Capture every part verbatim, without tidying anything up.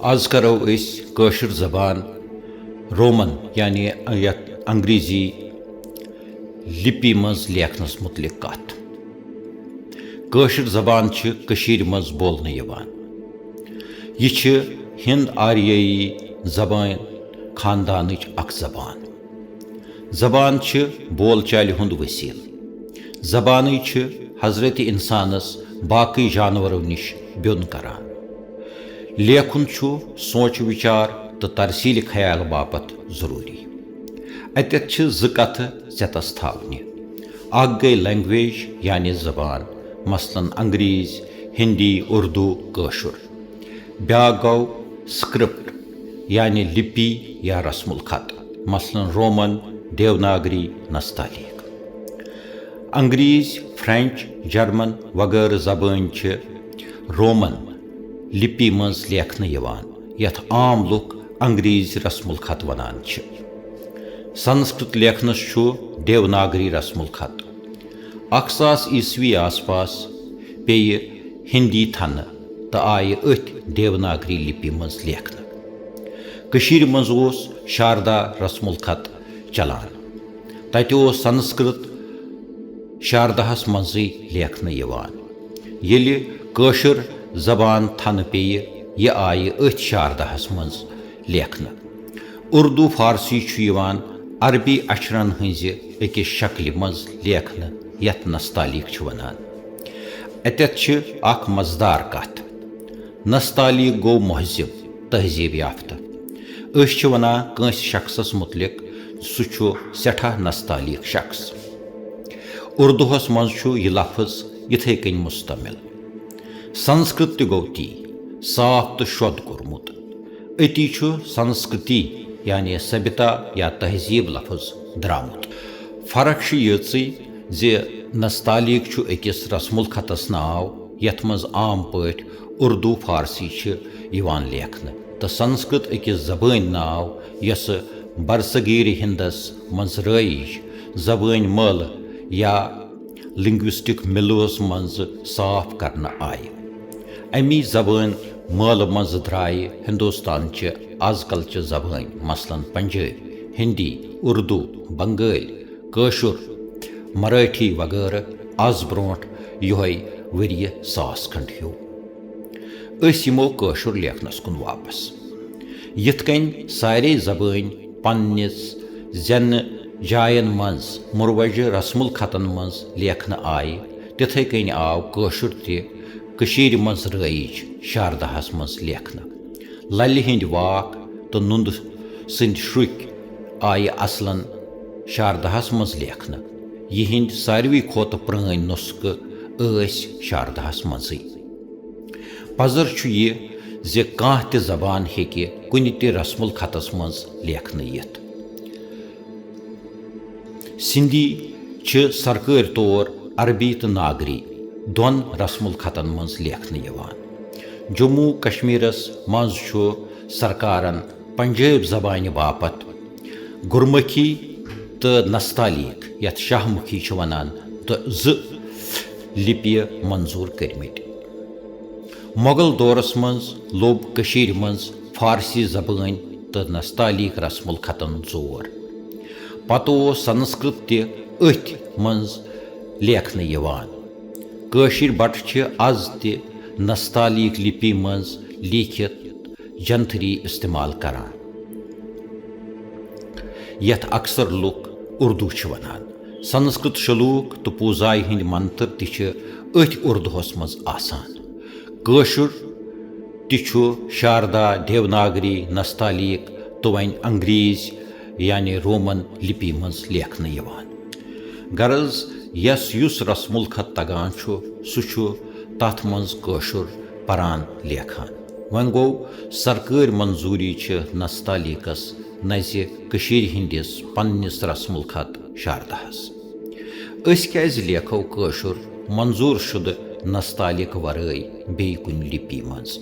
از کرو أسۍ کٲشِر زبان رومن، یعنی یتھ انگریزی لپی منٛز لیکھنس متعلق کتھ۔ کٲشِر زبان چھِ کٔشیٖرِ منٛز بولنہٕ یِوان۔ یہِ چھِ ہند آریٲیی زبان خاندانٕچ اکھ زبان۔ زبان چھِ بول چالہِ ہُنٛد وسیلہٕ۔ زبانٕے چھِ حضرت انسانس باقٕے جانورو نِش بیوٚن کران۔ لیکھُن چھُ سونچ وچار تہٕ ترسیل خیال باپتھ ضروری۔ اتٮ۪تھ چھِ زٕ کتھٕ ژٮ۪تس تھاونہِ۔ اکھ گٔے language، یعنی زبان، مثلاً انگریز، ہندی، اردو، کٲشُر۔ بیاکھ گوٚو script، یعنی لپی یا رسم الخط، مثلاً رومن، دیوناگری، نستعلیق۔ انگریز، فرینچ، جرمن وغٲرٕ زبٲنۍ چھِ رومن لپی منٛز لیکھنہٕ یِوان، یتھ عام لُکھ انگریز رسم الخط ونان چھِ۔ سنسکرت لیکھنس چھُ دیوناگری رسم الخط۔ اکھ ساس عیسوی آس پاس پیٚیہِ ہندی تھنہٕ تہٕ آیہِ أتھۍ دیوناگری لپی منٛز لیکھنہٕ۔ کٔشیٖرِ منٛز اوس شاردا رسم الخط چلان۔ تتہِ اوس سنسکرت شارداہس منٛزٕے لیکھنہٕ یِوان۔ ییٚلہِ کٲشِر زبان تھنہٕ پیٚیہِ، یہِ آیہِ أتھۍ شارداہس منٛز لیکھنہٕ۔ اردو فارسی چھُ یِوان عربی اچھرن ہٕنٛزِ أکِس شکلہِ منٛز لیکھنہٕ، یتھ نستعلیق چھِ ونان۔ اتٮ۪تھ چھِ اکھ مزٕدار کتھ۔ نستعلیق گوٚو مہذب، تہذیب یافتہٕ۔ أسۍ چھِ ونان کٲنٛسہِ شخصس متعلق، سُہ چھُ سٮ۪ٹھاہ نستعلیق شخص۔ اردوہس منٛز چھُ یہِ لفظ یِتھے کٔنۍ مستعمل۔ سنسکرت تہِ گوٚو تی، صاف تہٕ شۄد کوٚرمُت۔ أتی چھُ سنسکرتی، یعنی سبھیتا یا تہذیب لفظ درامُت۔ فرق چھِ یِژٕے زِ نستعلیق چھُ أکِس رسم الخطس ناو، یتھ منٛز عام پٲٹھۍ اردو فارسی چھِ یِوان لیکھنہٕ، تہٕ سنسکرت أکِس زبٲنۍ ناو، یۄسہٕ برصغیر ہندس منٛز رٲیِج زبٲنۍ مٲلہٕ یا linguistic مِلوس منٛز صاف کرنہٕ آیہِ۔ امی زبٲنۍ مٲلہٕ منٛز درٛایہِ ہندوستان چہِ از کل چہِ زبٲنۍ، مثلاً پنجٲبۍ، ہندی، اردو، بنگٲلۍ، کٲشُر، مرٲٹھی وغٲرٕ از برونٛٹھ یۄہے ؤریہِ ساس کھنڈ ہیوٗ۔ أسۍ یِمو کٲشُر لیکھنس کُن واپس۔ یِتھ کٔنۍ سارے زبٲنۍ پننِس زینہٕ جاین منٛز مروجہِ رسم الخطن منٛز لیکھنہٕ آیہِ، تِتھے کٔنۍ آو کٲشُر تہِ کٔشیٖرِ منٛز رٲیِج شارداہس منٛز لیکھنہٕ۔ للہِ ہٕنٛدۍ واکھ تہٕ نُندٕ سٕنٛدۍ شرُکۍ آیہِ اصلن شارداہس منٛز لیکھنہٕ۔ یِہنٛدۍ ساروی کھۄتہٕ پرٛٲنۍ نسخہٕ ٲسۍ شارداہس منٛزٕے۔ پزر چھُ یہِ زِ کانٛہہ تہِ زبان ہیٚکہِ کُنہِ تہِ رسم الخطس منٛز لیکھنہٕ یِتھ۔ سندھی چھِ سرکٲرۍ طور عربی تہٕ ناگری دۄن رسم الخطن منٛز لیکھنہٕ یِوان۔ جموں کشمیرس منٛز چھُ سرکارن پنجٲبۍ زبانہِ باپتھ گرمُکھی تہٕ نستعلیق، یتھ شاہ مُکھی چھِ ونان، تہٕ زٕ لپیہِ منظور کٔرمٕتۍ۔ مغل دورس منٛز لوٚب کٔشیٖرِ منٛز فارسی زبٲنۍ تہٕ نستعلیق رسم الخطن زور۔ پتہٕ اوس سنسکرت تہِ أتھۍ منٛز لیکھنہٕ یِوان۔ کٲشِرۍ بٹہٕ چھِ از تہِ نستعلیق لپی منٛز لیٖکھِتھ جنتھری استعمال کران، یتھ اکثر لوٗکھ اردو چھِ ونان۔ سنسکرت شلوک تہٕ پوزایہِ ہٕنٛدۍ منتر تہِ چھِ أتھۍ اردوہس منٛز آسان۔ کٲشُر تہِ چھُ شاردا، دیوناگری، نستعلیق تہٕ وۄنۍ انگریز یعنی رومن لپی منٛز لیکھنہٕ یِوان۔ غرض، یس یُس رسم الخط تگان چھُ، سُہ چھُ تتھ منٛز کٲشُر پران لیکھان۔ وۄنۍ گوٚو، سرکٲرۍ منظوٗری چھِ نستعلیقس نہ زِ کٔشیٖرِ ہٕنٛدِس پننِس رسم الخط شارداہس۔ أسۍ کیازِ لیکھو کٲشُر منظوٗر شُدٕ نستعلیق ورٲے بیٚیہِ کُنہِ لپی منٛز؟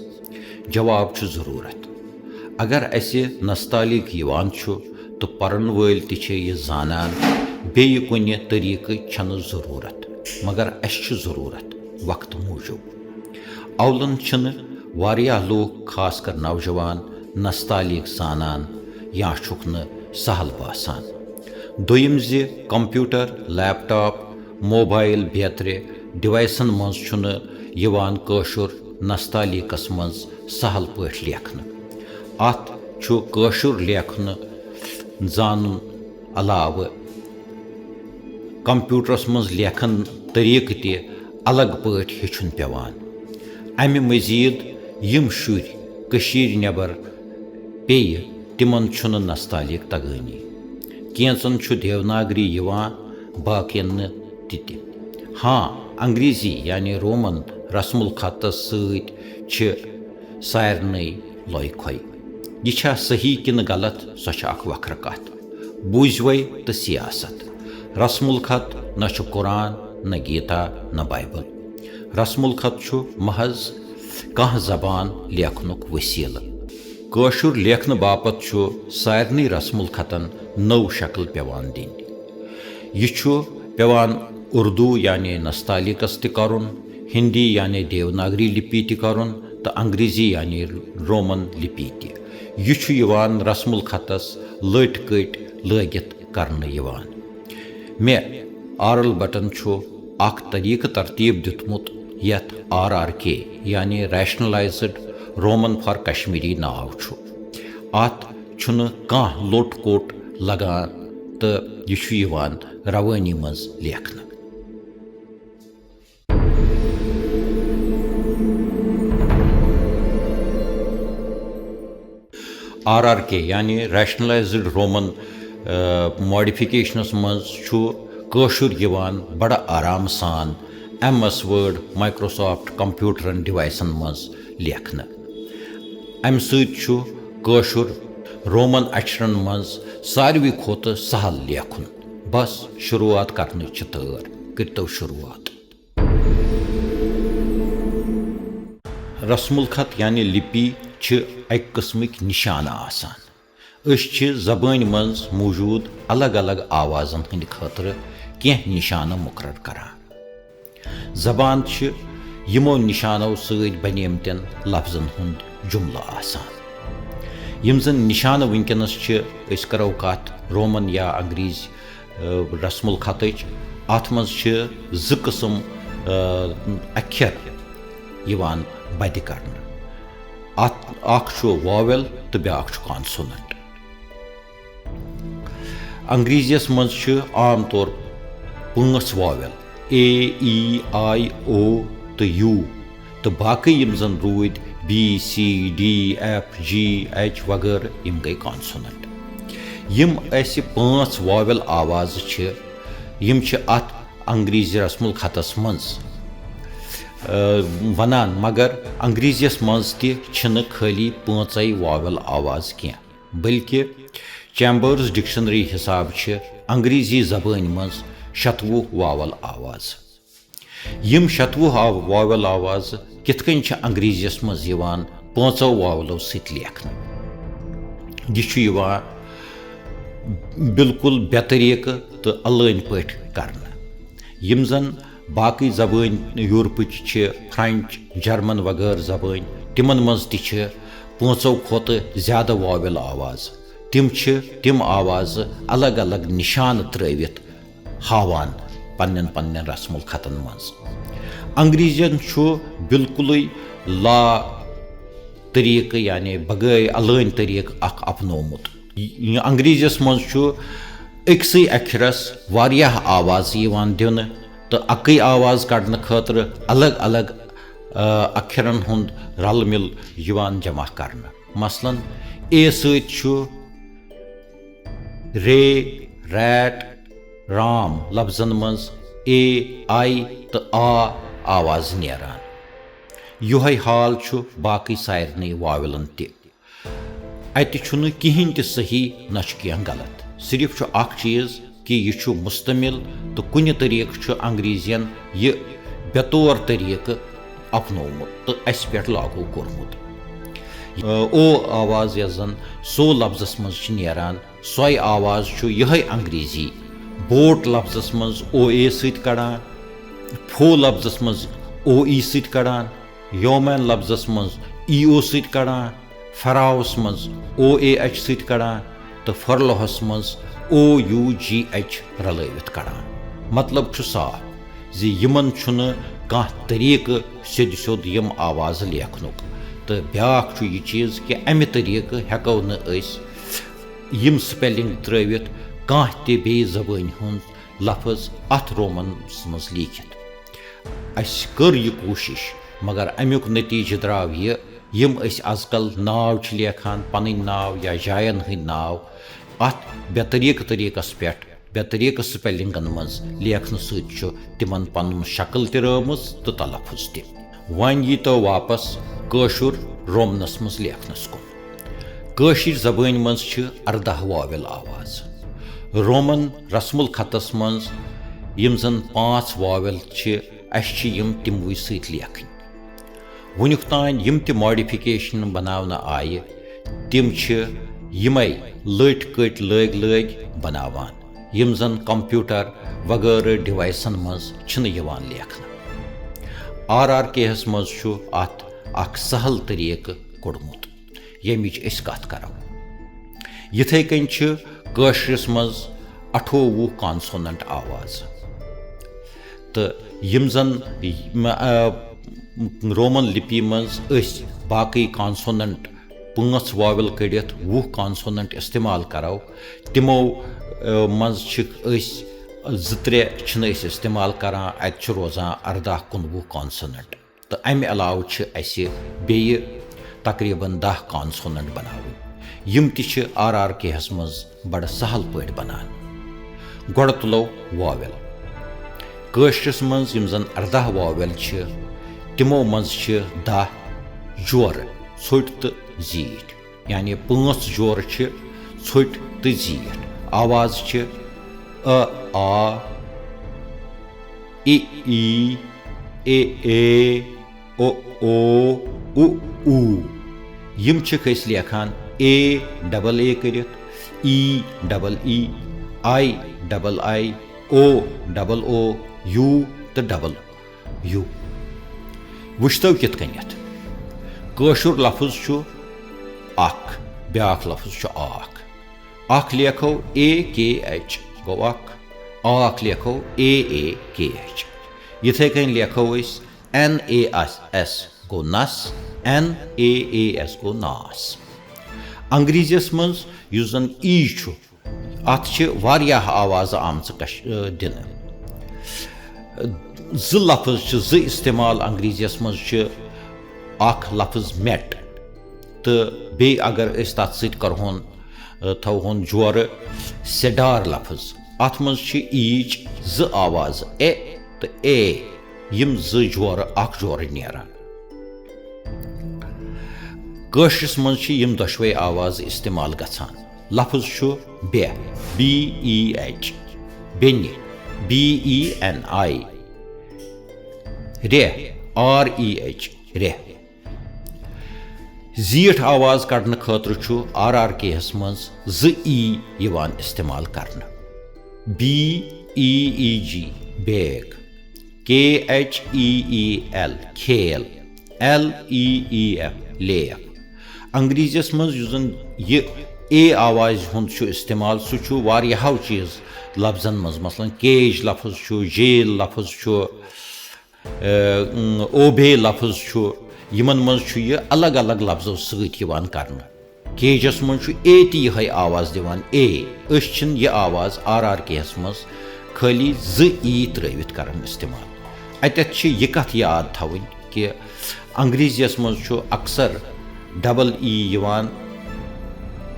جواب چھُ ضروٗرت۔ اگر اسہِ نستعلیق یِوان چھُ تہٕ پرن وٲلۍ تہِ چھِ یہِ زانان، بیٚیہِ کُنہِ طریقٕچ چھنہٕ ضروٗرت، مگر اسہِ چھِ ضروٗرت وقتہٕ موٗجوٗب۔ اولن چھِنہٕ واریاہ لوٗکھ، خاص کر نوجوان، نستعلیق زانان یا چھُکھ نہٕ سہل باسان۔ دوٚیِم زِ کمپیوٹر، لیپ ٹاپ، موبائل بیترِ ڈیوائسن منٛز چھُنہٕ یِوان کٲشُر نستعلیقس منٛز سہل پٲٹھۍ لیکھنہٕ۔ اتھ چھُ کٲشُر لیکھنہٕ زانُن علاوٕ کمپیوٹرس منٛز لیکھن طریقہٕ تہِ الگ پٲٹھۍ ہیٚچھُن پیوان۔ امہِ مزید یِم شُرۍ کٔشیٖرِ نٮ۪بر پیٚیہِ، تِمن چھُنہٕ نستعلیق تگٲنی۔ کینٛژن چھُ دیوناگری یِوان، باقین نہٕ تہِ تہِ۔ ہاں، انگریزی یعنی رومن رسم الخطس سۭتۍ چھِ سارنٕے لۄے کھۄے۔ یہِ چھا صحیح کِنہٕ غلط، سۄ چھِ اکھ وکھرٕ کتھ۔ بوٗزوے تہٕ سیاست۔ رسم الخط نہ چھُ قرآن، نہ گیتا، نہ بائبل۔ رسم الخط چھُ محض کانٛہہ زبان لیکھنُک وسیلہٕ۔ کٲشُر لیکھنہٕ باپتھ چھُ سارنٕے رسم الخطن نٔو شکل پیوان دِنۍ۔ یہِ چھُ پیوان اردو یعنی نستعلیقس تہِ کرُن، ہندی یعنی دیوناگری لپی تہِ کرُن تہٕ انگریزی یعنی رومن لپی تہِ۔ یہِ چھُ یِوان رسم الخطس لٔٹۍ کٔٹۍ لٲگِتھ کرنہٕ یِوان۔ مےٚ آرل بٹن چھُ اکھ طریقہٕ ترتیب دیُتمُت یتھ آر آر کے یعنی ریشنلائزڈ رومن فار کشمیری ناو چھُ۔ اتھ چھُنہٕ کانٛہہ لوٚٹ کوٚٹ لگان تہٕ یہِ چھُ یِوان روٲنی منٛز لیکھنہٕ۔ آر آر کے یعنی ریشنلائزڈ رومن ماڈیفکیشنس منٛز چھُ کٲشُر یِوان بڑٕ آرام سان ایم ایس ورڈ، مائیکروسافٹ کمپیوٹرن ڈیوائسن منٛز لیکھنہٕ۔ امہِ سۭتۍ چھُ کٲشُر رومن اچھرن منٛز ساروی کھۄتہٕ سہل لیکھُن۔ بس، شروعات کرنٕچ چھِ تٲر، کٔرتو شروعات۔ رسم الخط یعنی لپی چھِ اکہِ قٕسمٕکۍ نشانہٕ آسان۔ أسۍ چھِ زبٲنۍ منٛز موجود الگ الگ آوازن ہٕنٛدِ خٲطرٕ کینٛہہ نشانہٕ مقرر کران۔ زبان چھِ یِمو نشانو سۭتۍ بنیمتٮ۪ن لفظن ہُنٛد جملہٕ آسان۔ یِم زن نشانہٕ وٕنکیٚنس چھِ، أسۍ کرو کتھ رومن یا انگریزۍ، آ، رسم الخطٕچ، اتھ منٛز چھِ زٕ قٕسم، آ، اکھر یِوان بدِ کرنہٕ۔ اتھ اکھ چھُ واویل تہٕ بیٛاکھ چھُ کانسوننٹ۔ انگریزیس منٛز چھِ عام طور پانٛژھ واویل، اے، ای، آی، او تہٕ یو، تہٕ باقٕے یِم زن روٗدۍ بی، سی، ڈی، ایف، جی، ایچ وغٲرٕ، یِم گٔے کانسوننٹ۔ یِم اسہِ پانٛژھ واویل آوازٕ چھِ، یِم چھِ اتھ انگریزی رسم الخطس منٛز، آ، ونان، مگر انگریزیس منٛز تہِ چھِنہٕ خٲلی پانٛژے واویل آواز کینٛہہ، بلکہِ چیمبرز ڈکشنری حساب چھِ انگریزی زبٲنۍ منٛز شتوُہ واویل آواز۔ یِم شتوُہ آو-، واویل آوازٕ کِتھ کٔنۍ چھِ انگریزیس منٛز یِوان پانٛژو واویلو سۭتۍ لیکھنہٕ؟ یہِ چھُ یِوان بالکل بے طریقہٕ تہٕ الٲنۍ پٲٹھۍ کرنہٕ۔ یِم زن باقٕے زبٲنۍ یورپٕچ چھِ، فرنچ، جرمن وغٲرٕ زبٲنۍ، تِمن منٛز تہِ چھِ پانٛژو کھۄتہٕ زیادٕ واویل آواز۔ تِم چھِ تِم آوازٕ الگ الگ نشانہٕ ترٲوِتھ ہاوان پننٮ۪ن پننٮ۪ن رسم الخطن منٛز۔ انگریزن چھُ بالکلٕے لا طریقہٕ، یعنی بغٲے الٲنۍ طریقہٕ اکھ اپنومُت۔ یہِ انگریزیس منٛز چھُ أکسٕے اکھرس واریاہ آوازٕ یِوان دِنہٕ تہٕ اکٕے آواز کڑنہٕ خٲطرٕ الگ الگ، آ، اکھرن ہُنٛد رلہٕ مِل یِوان جمع کرنہٕ۔ مثلاً، اے سۭتۍ چھُ رے، ریٹ، رام لفظن منٛز اے، آی تہٕ آ آواز نیران۔ یۄہے حال چھُ باقٕے سارنٕے واویلن تہِ۔ اتہِ چھُنہٕ کِہینۍ تہِ صحیح، نہ چھُ کینٛہہ غلط۔ صرف چھُ اکھ چیٖز کہِ یہِ چھُ مستعمل تہٕ کُنہِ طریقہٕ چھُ انگریزین یہِ بے طور طریقہٕ اپنومُت تہٕ اسہِ پٮ۪ٹھ لاگو کوٚرمُت۔ او آواز یۄس زن سو لفظس منٛز چھِ نیران، سۄے آواز چھُ یِہے انگریزی بوٹ لفظس منٛز او اے سۭتۍ کڑان، فو لفظس منٛز او ای سۭتۍ کڑان، یومین لفظس منٛز ای او سۭتۍ کڑان، فراوس منٛز او اے ایچ سۭتۍ کڑان تہٕ فرلوہس منٛز او یو جی ایچ رلٲوِتھ کڑان۔ مطلب چھُ صاف زِ یِمن چھُنہٕ کانٛہہ طریقہٕ سیوٚد سیوٚد یِم آوازٕ لیکھنُک، تہٕ بیٛاکھ چھُ یہِ چیٖز کہِ امہِ طریقہٕ ہٮ۪کو نہٕ أسۍ یِم سپیلنگ ترٲوِتھ کانٛہہ تہِ بیٚیہِ زبٲنۍ ہُنٛد لفظ اتھ رومنس منٛز لیکھِتھ۔ اسہِ کٔر یہِ کوٗشش، مگر امیُک نتیجہٕ درٛاو یہِ، یِم أسۍ از کل ناو چھِ لیکھان، پنٕنۍ ناو یا جاین ہٕنٛدۍ ناو، اتھ بے طریقہٕ طریقس پٮ۪ٹھ، بے طریقہٕ سپیلنگن منٛز لیکھنہٕ سۭتۍ چھُ تِمن پنُن شکل تہِ رٲومٕژ تہٕ تلفظ تہِ۔ وۄنۍ ییٖتو واپس کٲشُر رومنس منٛز لیکھنس کُن۔ کٲشِر زبٲنۍ منٛز چھِ ارداہ واویل آواز۔ رومن رسم الخطس منٛز یِم زن پانٛژھ واویل چھِ، اسہِ چھِ یِم تِموٕے سۭتۍ لیکھٕنۍ۔ وُنیُک تام یِم تہِ ماڈیفکیشن بناونہٕ آیہِ، تِم چھِ یِمے لٔٹۍ کٔٹۍ لٲگۍ لٲگۍ بناوان، یِم زن کمپیوٹر وغٲرٕ ڈیوائسن منٛز چھِنہٕ یِوان لیکھنہٕ۔ آر آر کے ہس منٛز چھُ اتھ اکھ سہل طریقہٕ کوٚڑمُت، ییٚمِچ أسۍ کتھ کرو۔ یِتھے کٔنۍ چھِ کٲشرِس منٛز اَٹھووُہ کانسوننٹ آواز، تہٕ یِم زن، م-، آ، رومن لِپی منٛز أسۍ باقٕے کانسوننٹ پانٛژھ واویل کٔڑِتھ وُہ کانسوننٹ استعمال کرو، تِمو، آ، منٛز چھِ أسۍ زٕ ترٛےٚ چھِنہٕ أسۍ استعمال کران، اتہِ چھُ روزان ارداہ کُنوُہ کانسوننٹ۔ تہٕ امہِ علاوٕ چھِ اسہِ بیٚیہِ تقریباً دَہ کانسوننٹ بناوٕنۍ۔ یِم تہِ چھِ آر آر کے ہس منٛز بڑٕ سہل پٲٹھۍ بنان۔ گۄڈٕ تُلو واویل۔ کٲشرِس منٛز یِم زن ارداہ واویل چھِ، تِمو منٛز چھِ دَہ جورٕ، ژھوٚٹۍ تہٕ زیٖٹھۍ۔ یعنی پانٛژھ جورٕ چھِ ژھوٚٹۍ تہٕ زیٖٹھۍ۔ آواز چھِ ا، آ، ای، ای، اے، اے، او، او، اُ، اُ۔ یِم چھِکھ أسۍ لیکھان اے ڈبل اے کٔرِتھ، E double E, I double I, O double O, U تہٕ ڈبل یوٗ۔ وٕچھتو کِتھ کٔنٮ۪تھ۔ کٲشُر لفظ چھُ اکھ، بیٛاکھ لفظ چھُ آکھ۔ اکھ لیکھو اے کے ایچ، گوٚو اکھ۔ آکھ لیکھو اے اے کے ایچ۔ یِتھے کٔنۍ لیکھو أسۍ این اے ایس، گوٚو نس، این اے اے ایس گوٚو ناس۔ انگریزیس منٛز یُس زن ای چھُ، اتھ چھِ واریاہ آوازٕ آمژٕ کش-، دِنہٕ۔ زٕ لفظ چھِ، زٕ استعمال انگریزیس منٛز چھِ، اکھ لفظ میٹ تہٕ بیٚیہِ اگر أسۍ تتھ سۭتۍ کرہون، تھاوہون جورٕ سیڈار لفظ۔ اتھ منٛز چھِ ایٖچ زٕ آوازٕ، اے تہٕ اے، یِم زٕ جورٕ اکھ جورٕ نیران۔ کٲشرِس منٛز چھِ یِم دۄشوے آوازٕ استعمال گژھان۔ لفظ چھُ بے، بی ای ایچ، بیٚنہِ، بی ای این آی، رے، آر ای ایچ، رے۔ زیٖٹھ آواز کڑنہٕ خٲطرٕ چھُ آر آر کے ہس منٛز زٕ ای یِوان استعمال کرنہٕ۔ بی ای ای جی، بیگ، K H E E L, کھیل، ایل ای ای ایف، لیف۔ انگریزیس منٛز یُس زن یہِ اے آوازِ ہُنٛد چھُ استعمال، سُہ چھُ واریاہو چیٖز لفظن منٛز، مثلاً کیج لفظ چھُ، جیل لفظ چھُ، اے، اوبے لفظ چھُ، یِمن منٛز چھُ یہِ الگ الگ لفظو سۭتۍ یِوان کرنہٕ۔ کیجس منٛز چھُ اے تہِ یِہے آواز دِوان، اے۔ أسۍ چھِنہٕ یہِ آواز آر آر کے ہس منٛز خٲلی زٕ ای ترٲوِتھ کران استعمال۔ اتٮ۪تھ چھِ یہِ کتھ یاد تھاوٕنۍ کہِ انگریزیس منٛز چھُ اکثر ڈبل ای یِوان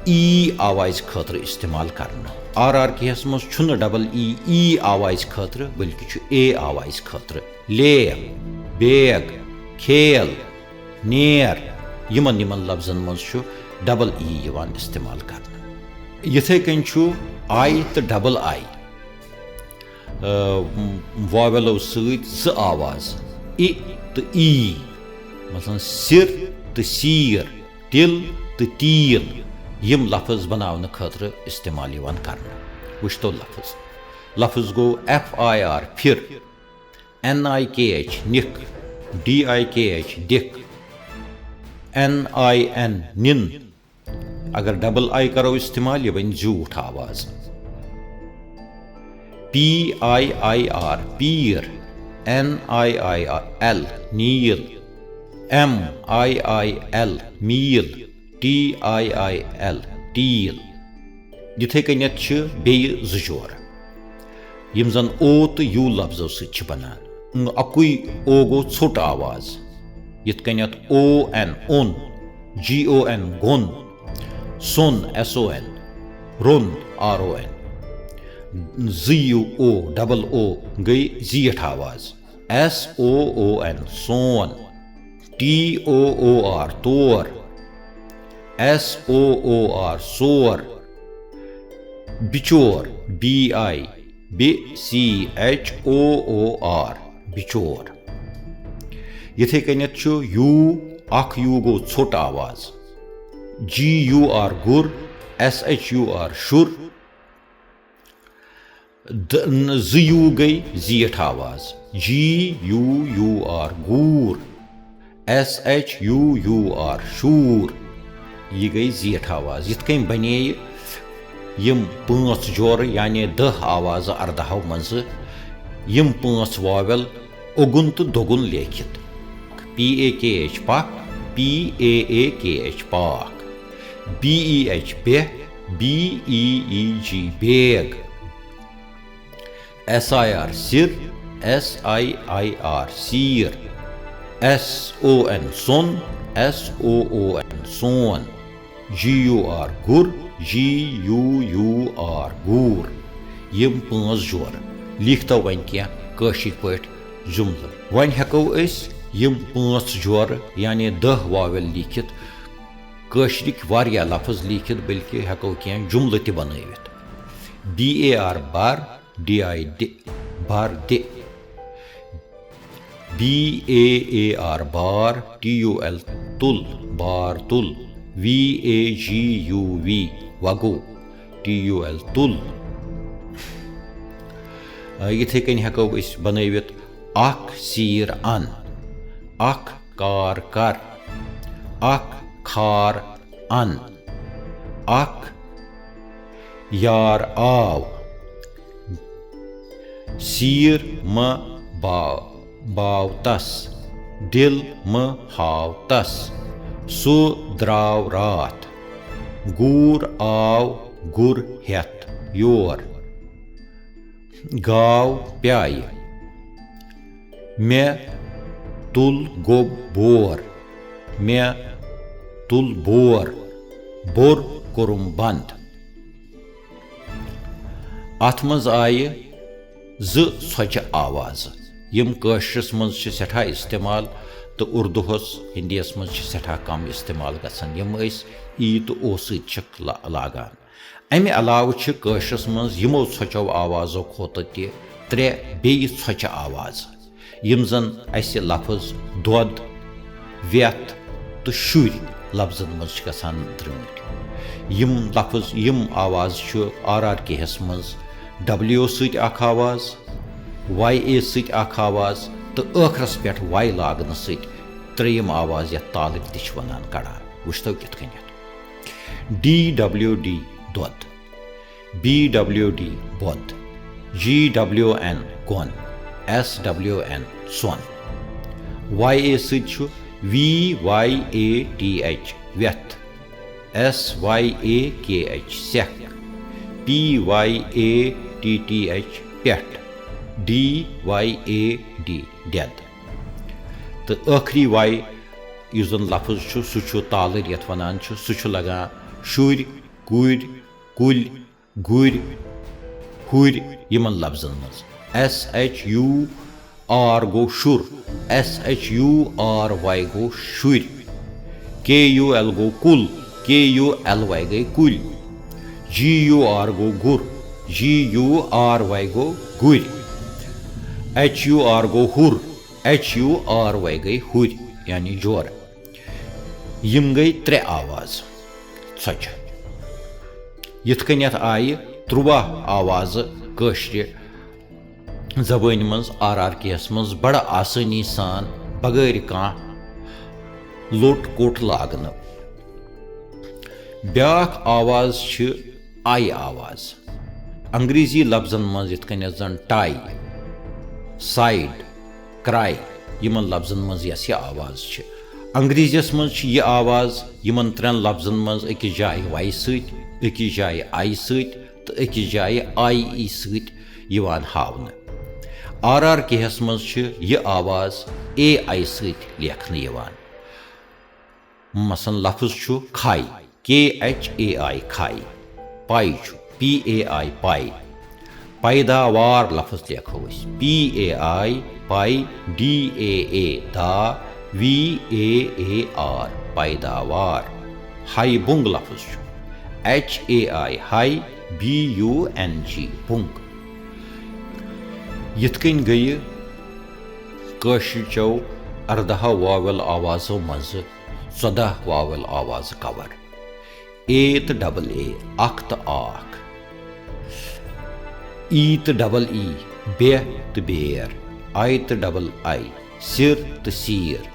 ای آوازِ خٲطرٕ استعمال کرنہٕ۔ آر آر کے ہس منٛز چھُنہٕ ڈبل ای ای آوازِ خٲطرٕ، بلکہِ چھُ اے آوازِ خٲطرٕ۔ لیب، بیگ، کھیل، نیر، یِمن یِمن لفظن منٛز چھُ ڈبل ای یِوان استعمال کرنہٕ۔ یِتھے کٔنۍ چھُ آی تہٕ ڈبل آی، آ، واویلو سۭتۍ زٕ آواز، ای تہٕ ای، مثلاً سِر تہٕ سیٖر، تِل تہٕ تیٖل، یِم لفظ بناونہٕ خٲطرٕ استعمال یِوان کرنہٕ۔ وٕچھتو لفظ۔ لفظ گوٚو ایف آی آر، پھِر، این آی کے ایچ، نِکھ، ڈی آی کے ایچ، ڈِکھ، این آئی این، نِن۔ اگر ڈبل آئی کرو استعمال، یہِ بنہِ زیوٗٹھ آواز۔ پی آئی آئی آر، پیٖر۔ این آئی آئی ایل، نیٖل۔ ایم آئی آئی ایل، میٖل۔ ٹی آئی آئی ایل، ٹیٖل۔ یِتھے کٔنٮ۪تھ چھِ بیٚیہِ زٕ جورٕ، یِم زن او تہٕ یوٗ لفظو سۭتۍ چھِ بنان۔ اکُے او گوٚو ژھوٚٹ آواز، یِتھ کٔنٮ۪تھ او این، اوٚن، جی او این، گوٚن، سوٚن، ایس او این، روٚن، آر او این۔ زٕ یوٗ او، ڈبل او، گٔے زیٖٹھ آواز۔ ایس او او این، سون۔ ٹی او او آر، تور۔ ایس او او آر، سور۔ بِچور، B I, B C H O O R, بِچور۔ یِتھے کٔنٮ۪تھ چھُ یوٗ، اکھ یوٗ گوٚو ژھوٚٹ آواز۔ جی یوٗ آر، گُر۔ ایس ایچ یوٗ آر، شُر۔ د-، ن-، زٕ یوٗ گٔے زیٖٹھ آواز۔ جی یوٗ یوٗ آر، گوٗر۔ S H U U R, شوٗر۔ یہِ گٔے زیٖٹھ آواز۔ یِتھ کٔنۍ بنے یِم پانٛژھ جورٕ، یعنی دَہ آوازٕ اَردَہو منٛزٕ، یِم پانٛژھ واوٮ۪ل اوٚگُن تہٕ دوٚگُن لیکھِتھ۔ پی اے کے ایچ، پک۔ P A A K H, پاک۔ بی ای ایچ، بیہ۔ بی ای ای جی، بیگ۔ ایس آئی آر، سِر۔ ایس آئی آئی آر، سیٖر۔ ایس او این، سون۔ ایس او او این، سون۔ جی یوٗ آر، گُر۔ جی U U R, گوٗر۔ یِم پانٛژھ جورٕ۔ لیکھتو وۄنۍ کینٛہہ کٲشِر پٲٹھۍ جملہٕ۔ وۄنۍ ہٮ۪کو أسۍ یِم پانٛژھ جورٕ، یعنی دَہ واوٮ۪ل لیکھِتھ، کٲشرِکۍ واریاہ لفظ لیکھِتھ، بلکہِ ہٮ۪کو کینٛہہ جملہٕ تہِ بنٲوِتھ۔ بی اے آر، بر۔ ڈی آئی، دِ، بر دِ۔ بی اے اے آر، بار۔ ٹی یوٗ ایل، تُل، بار تُل۔ V A G U V, وگو۔ ٹی یوٗ ایل، تُل۔ آ، یِتھے کٔنۍ ہٮ۪کو أسۍ بنٲوِتھ اکھ سیٖر اَن، اکھ کار کر، اکھ کھار اَن، اکھ یار آو۔ سیٖر مہ باو، باو تس، دِل مہ ہاو تس۔ سُہ درٛاو راتھ، گوٗر آو گُر ہٮ۪تھ یور۔ گاو پیایہِ۔ مےٚ تُل گوٚب بور۔ مےٚ تُل بور۔ بوٚر کوٚرُم بنٛد۔ اَتھ منٛز آیہِ زٕ ژھۄچہِ آوازٕ، یِم کٲشرِس منٛز چھِ سٮ۪ٹھاہ استعمال تہٕ اُردوہَس، ہِندیَس منٛز چھِ سٮ۪ٹھاہ کم استعمال گژھان، یِم أسۍ ای تہٕ او سۭتۍ چھِکھ لا-، لاگان۔ امہِ علاوٕ چھِ کٲشرِس منٛز یِمو ژھۄچو آوازو کھۄتہٕ تہِ ترٛےٚ بیٚیہِ ژھۄچہِ آوازٕ، یِم زن اسہِ لفظ دۄد، وٮ۪تھ تہٕ شُرۍ لفظن منٛز چھِ گژھان درٛٲنٛٹھۍ۔ یِم لفظ، یِم آواز چھُ آر آر کے ہس منٛز ڈبلیو سۭتۍ اکھ آواز، واے اے سۭتۍ اکھ آواز تہٕ ٲخرس پٮ۪ٹھ واے لاگنہٕ سۭتۍ ترٛیٚیِم آواز، یتھ تالٕکۍ تہِ چھِ ونان، کڑان۔ وٕچھتو کِتھ کٔنٮ۪تھ۔ ڈی ڈبلیو ڈی، دۄد۔ بی ڈبلیو ڈی، بۄد۔ جی ڈبلیو این، گۄن۔ ایس ڈبلیو این، سۄن۔ واے اے سۭتۍ چھُ V Y A T H, وٮ۪تھ۔ S Y A K H, سٮ۪کھ۔ P Y A T T H, پٮ۪ٹھ۔ ڈی واے اے ڈی، دٮ۪د۔ تہٕ ٲخری واے یُس زن لفظ چھُ، سُہ چھُ تالٕرۍ یتھ ونان چھِ، سُہ چھُ لگان شُرۍ، کُرۍ، کُلۍ، گُرۍ، ہُرۍ یِمن لفظن منٛز۔ ایس ایچ یوٗ آر گوٚو شُر، ایس ایچ یوٗ آر واے گوٚو شُرۍ۔ کے یوٗ ایل گوٚو کُل، کے یوٗ ایل واے گٔے کُلۍ۔ جی یوٗ آر گوٚو گُر، جی یوٗ آر واے گوٚو گُرۍ۔ ایچ یوٗ آر گوٚو ہُر، ایچ یوٗ آر واے گٔے ہُرۍ، یعنی جورٕ۔ یِم گٔے ترٛےٚ آواز ژھۄچہِ۔ یِتھ کٔنٮ۪تھ آیہِ ترٛواہ آوازٕ کٲشرِ زبٲنۍ منٛز آر آر کے یَس منٛز بڑٕ آسٲنی سان، بغٲرِ کانٛہہ لوٚٹ کوٚٹ لاگنہٕ۔ بیٛاکھ آواز چھِ آی آواز۔ انگریزی لفظن منٛز یِتھ کٔنٮ۪تھ زن ٹاے، سایڈ، کرٛاے، یِمن لفظن منٛز یۄس یہِ آواز چھِ۔ انگریزیس منٛز چھِ یہِ آواز یِمن ترٛٮ۪ن لفظن منٛز أکِس جایہِ واے سۭتۍ، أکِس جایہِ آی سۭتۍ تہٕ أکِس جایہِ آی ای سۭتۍ یِوان ہاونہٕ۔ آر آر کے ہس منٛز چھِ یہِ آواز اے آی سۭتۍ لیکھنہٕ یِوان۔ مثلاً لفظ چھُ کھاے، کے ایچ اے آی کھاے، پاے چھُ پی اے آی پاے۔ پیداوار لفظ لیکھو أسۍ، پی اے آی پاے، ڈی اے اے دا، وی اے اے آر پیداوار۔ ہاے بُنٛگ لفظ چھُ ایچ اے آی ہاے، بی یوٗ این جی بُنٛگ۔ یِتھ کٔنۍ گٔیہِ کٲشرِ چٮ۪و ارداہ واویل آوازو منٛزٕ ژۄداہ واویل آوازٕ کور۔ اے تہٕ ڈبل اے، اکھ تہٕ آکھ۔ ای تہٕ ڈبل ای، بے تہٕ بیر۔ آی تہٕ ڈبل آی، سِر تہٕ سیٖر۔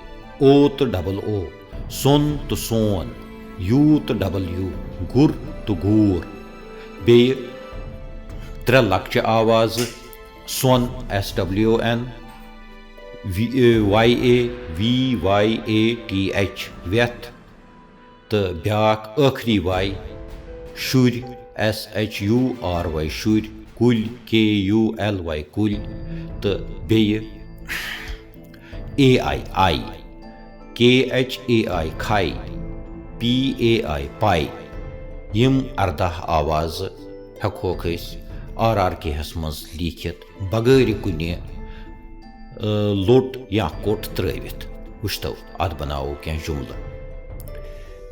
او تہٕ ڈبل او، سۄن تہٕ سون۔ یوٗ تہٕ ڈبل یوٗ، گُر تہٕ گوٗر۔ بیٚیہِ ترٛےٚ لۄکچہِ آوازٕ، سۄن، S W N, V, Y A, V Y A T H, ویتھ، تہٕ بیٛاکھ ٲخری واے، شُرۍ، S H U R Y شُرۍ، کُلۍ، کے یوٗ ایل واے کُلۍ، تہٕ بیٚیہِ A I I, K H A I کھاے، پی اے آی پاے۔ یِم ارداہ آوازٕ ہٮ۪کہوکھ أسۍ آر آر کے ہس منٛز لیٖکھِتھ بغٲرِ کُنہِ، آ، لوٚٹ یا کوٚٹ ترٲوِتھ۔ وٕچھتو، اتھ بناوو کینٛہہ جملہٕ۔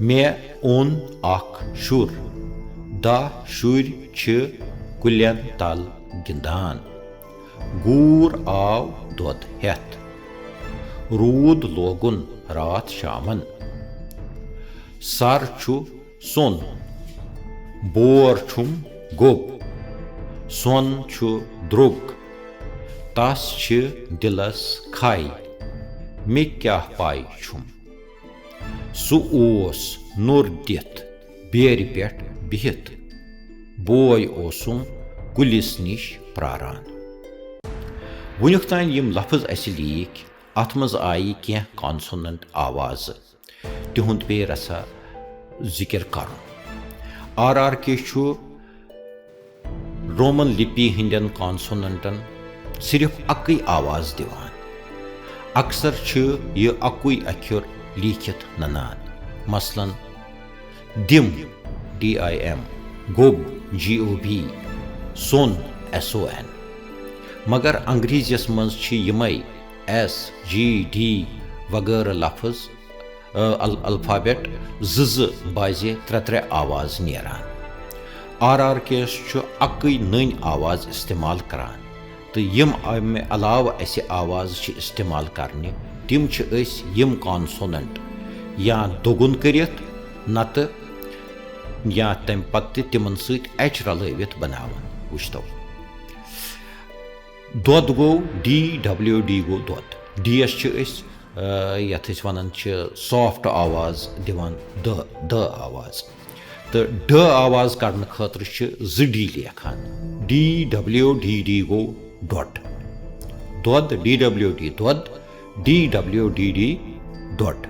مےٚ اوٚن اکھ شُر۔ دَہ شُرۍ چھِ کُلٮ۪ن تل گِنٛدان۔ گوٗر آو دۄد ہٮ۪تھ۔ روٗد لوگُن راتھ شامن۔ سر چھُ سۄن۔ بور چھُم گوٚب۔ سۄن چھُ درٛوٚگ۔ تس چھِ دِلس کھے۔ مےٚ کیٛاہ پے چھُم؟ سُہ اوس نوٚر دِتھ بیرِ پٮ۪ٹھ بِہِتھ۔ بوے اوسُم کُلِس نِش پراران۔ وُنیُک تام یِم لفظ اَسہِ لیٖکھۍ، اَتھ منٛز آیہِ کینٛہہ کانسوننٹ آوازٕ۔ تِہُنٛد پیٚیہِ رژھا ذِکِر کرُن۔ آر آر کے چھُ رومن لِپی ہٕنٛدٮ۪ن کانسوننٹن صرف اکٕے آواز دِوان۔ اکثر چھِ یہِ اکُے اکھر لیٖکھِتھ ننان۔ مثلاً، دِم، ڈی آی ایم، گوٚب، جی او بی، سۄن، ایس او این۔ مگر انگریزیس منٛز چھِ یِمے ایس، جی، ڈی وغٲرٕ لفظ، ال-، الفابیٹ زٕ زٕ بازِ ترٛےٚ ترٛےٚ آواز نیران۔ آر آر کے یس چھُ اکٕے نٔنۍ آواز استعمال کران، تہٕ یِم امہِ علاوٕ اسہِ آواز چھِ استعمال کرنہِ، تِم چھِ أسۍ یِم کانسوننٹ یا دوٚگُن کٔرِتھ، نتہٕ یا تمہِ پتہٕ تہِ تِمن سۭتۍ ایچ رلٲوِتھ بناوان۔ وٕچھتو، دۄد گوٚو، ڈی ڈبلیو ڈی گوٚو دۄد۔ ڈی یس چھِ أسۍ، آ، یتھ أسۍ ونان چھِ سافٹ آواز دِوان، د، د آواز۔ تہٕ ڈ آواز کڑنہٕ خٲطرٕ چھِ زٕ ڈی لیکھان۔ ڈی ڈبلیو ڈی ڈی گوٚو ڈۄڈ۔ دۄد، ڈی ڈبلیو ڈی دۄد، ڈی ڈبلیو ڈی ڈی ڈۄڈ۔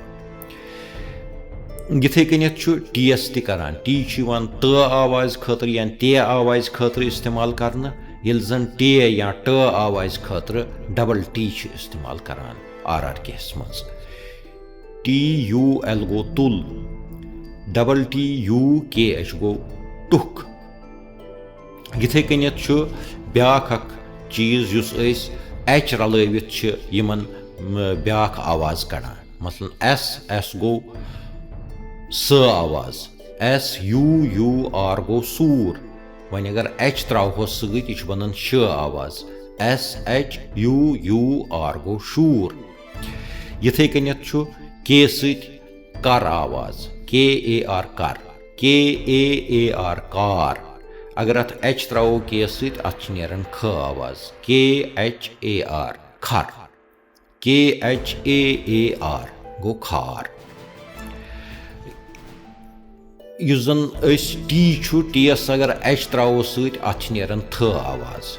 یِتھے کٔنٮ۪تھ چھُ ٹی یس تہِ کران۔ ٹی چھُ یِوان ت آوازِ خٲطرٕ یا تے آوازِ خٲطرٕ استعمال کرنہٕ، ییٚلہِ زن ٹے یا ٹ آوازِ خٲطرٕ ڈبل ٹی چھِ استعمال کران آر آر کے یس منٛز۔ ٹی یوٗ ایل گوٚو تُل، ڈبل ٹی یوٗ کے ایچ گوٚو ٹُکھ۔ یِتھے کٔنٮ۪تھ چھُ بیٛاکھ اکھ چیٖز یُس أسۍ ایچ رلٲوِتھ چھِ یِمن، م، بیٛاکھ آواز کڑان۔ مثلاً ایس، ایس گوٚو س آواز، ایس یوٗ یوٗ آر گوٚو سوٗر۔ وۄنۍ اگر ایچ ترٛاوہوس سۭتۍ، یہِ چھُ بنان ش آواز، S H U U R گوٚو شوٗر۔ یِتھے کٔنٮ۪تھ چھُ کے سۭتۍ کر آواز، کے اے آر کر، کے اے اے آر کار۔ اگر اتھ ایچ ترٛاوو کے سۭتۍ، اتھ چھِ نیران کھ آواز، کے ایچ اے آر کھر۔ K H A A R گوٚو کھار۔ یُس زن أسۍ ٹی چھُ، ٹی یس اگر ایچ تراوو سۭتۍ، اتھ چھِ نیران تھ آواز۔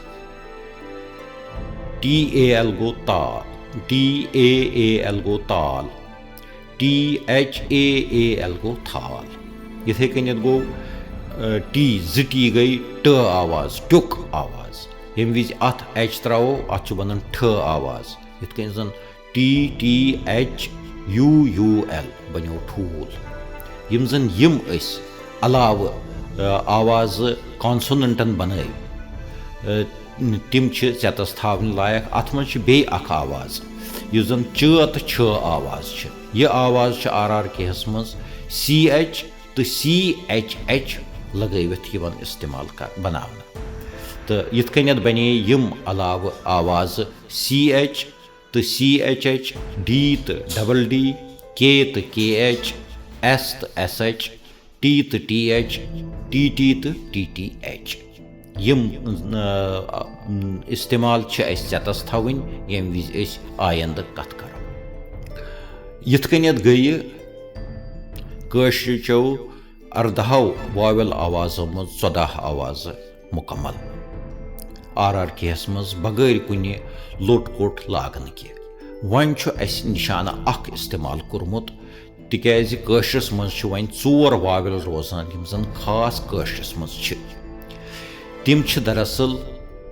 ٹی اے ایل گوٚو تا، ٹی اے اے ایل گوٚو تال، T H A A L گوٚو تھال۔ یِتھے کٔنٮ۪تھ گوٚو، آ، ٹی، زٕ ٹی گٔے ٹ آواز، ٹیُک آواز۔ ییٚمہِ وِزِ اتھ ایچ تراوو، اتھ چھُ بنان ٹھ آواز۔ یِتھ کٔنۍ زن T T H U U L بنیو ٹھوٗل۔ یِم زن یِم أسۍ علاوٕ، آ، آوازٕ کانسوننٹن بنٲوۍ، آ، تِم چھِ ژٮ۪تس تھاونہٕ لایق۔ اتھ منٛز چھِ بیٚیہِ اکھ آواز، یُس زن چ تہٕ چھ آواز چھِ۔ یہِ آواز چھِ آر آر کے ہس منٛز سی ایچ تہٕ سی ایچ ایچ لگٲوِتھ یِوان استعمال کر-، بناونہٕ۔ تہٕ یِتھ کٔنٮ۪تھ بنے یِم علاوٕ آوازٕ سی ایچ تہٕ سی ایچ ایچ، ڈی تہٕ ڈبل ڈی، کے تہٕ کے ایچ، ایس تہٕ ایس ایچ، ٹی تہٕ ٹی ایچ، ٹی ٹی تہٕ ٹی ٹی ایچ۔ یِم، آ، استعمال چھِ اَسہِ ژٮ۪تَس تھاوٕنۍ، ییٚمہِ وِزِ أسۍ آیندٕ کَتھ کَرو۔ یِتھ کٔنٮ۪تھ گٔیہِ کٲشرِچو اَردَہو واوٮ۪ل آوازو منٛز ژۄداہ آوازٕ مُکمل۔ آر آر کے یَس منٛز بغٲر کُنہِ لوٚٹ کوٚٹ لاگنہٕ کہِ۔ وۄنۍ چھُ اَسہِ نِشانہٕ اَکھ استعمال کوٚرمُت، تِکیٛازِ کٲشرِس منٛز چھِ وۄنۍ ژور واوٮ۪ل روزان، یِم زَن خاص کٲشرِس منٛز چھِ۔ تِم چھِ دراصل